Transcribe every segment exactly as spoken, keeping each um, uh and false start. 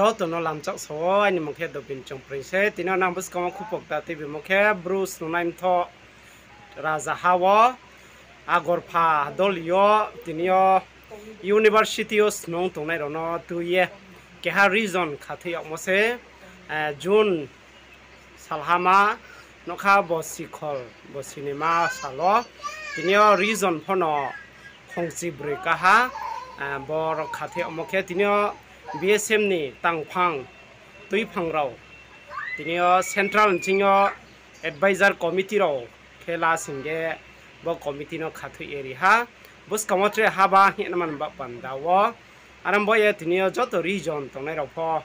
Joto no lamchak sa ou, aini mung khe Dobin Chongpreng se. Tini yo nang buskang wo khupokta tuibimo khe Bru Snungnai Mthoh Rajaha wo Agorpha doli yo tini yo university yo snung tongnai rao no tui ye keha region khathoi yagmo se, June salhama nokha bo sikhol bo sinima sal wo tini yo region pho no khongchi broi kaha, bo rao khathoi yagmo khe tini yo B S M ni tangphang tuiphang rao tini yo central nching yo advisor committee rao khe la sing ye bo committee no khathoi ye ri ha. Buskang wo tre haba hing ye naman ba panda wo. Are bo ye tini yo joto region tongnai rao pho,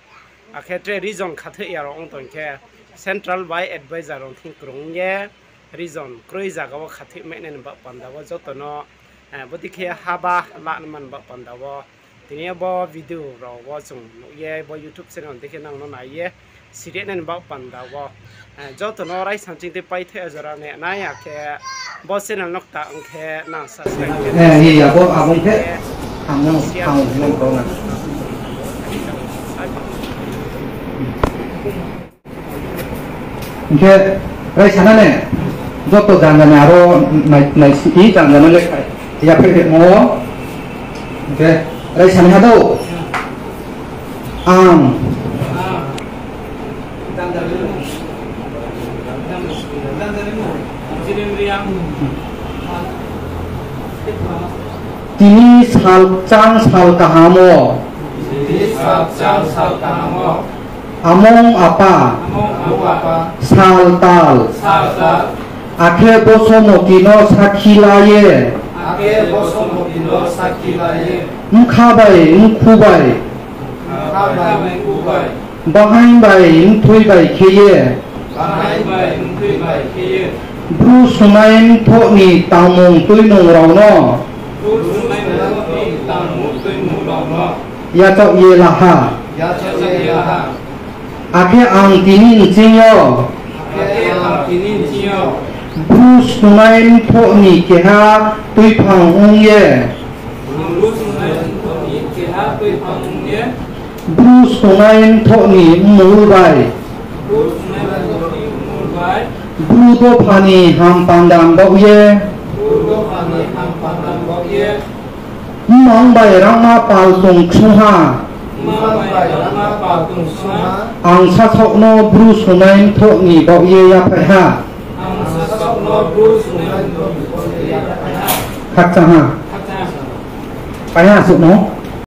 akhe tre region khathoi ya rao ong tong khe central bai advisor rao thing krung ye region kroi zaga wo khathoi mai nai ni ba panda wo joto no, bodei khe haba la naman ba panda wo. Tini yo bo video rao wo chung nuh ye bo YouTube channel dei khe nang no nai ye siri nai ni ba panda wo. Joto no raisa ching tei paithai jora nai nai ya khe bo channel no kta ong khe nang subscribe khe nai ye abo abo khe ang no ang no kau na. Hing khe raisa na ne, joto janja ni aro nai, naisi i janja no le khai. Yaphai phimo. Hing khe raisa ni ha dou. Ang. Tini sal kchang sal kaham wo. Tini sal kchang sal kaham wo. Among apa. Among apa. Sal tal. Sal tal. Akhe Bosomoti no sakhi la ye. Akhe Bosomoti no sakhi la ye. Bkha bai mkhu bai. Bkha bai mkhu bai. Bahaing bai mthoi bai khe ye. Bahaing bai mthoi bai khe ye. Bru Snungnai Mthoh ni tangmung tuimung rao no. Bru Snungnai Mthoh ni tangmung tuimung rao no. Yachaoh ye la ha. Yachaoh ye la ha. Akhe ang tini nching yo. Akhe ang tini nching yo. Bru Snungnai Mthoh ni keha tuiphang ong ye. Bru Snungnai Mthoh ni keha tuiphang ong ye. Bru Snungnai Mthoh ni mmul bai. Bru Snungnai Mthoh ni mmul bai. Bru dopha ni ham pandam baoh ye. Bru dopha ni ham pandam baoh ye. Mmang bai rangma pal tong ksung ha. Mmang bai rangma pal tong ksung ha. Ang sasaoh no Bru Snungnai Mthoh ni baoh ye yaphai ha. Ang sasaoh no Bru Snungnai Mthoh ni baoh ye yaphai ha. Khakchang ha. Khakchang ha. Pai ha suh no.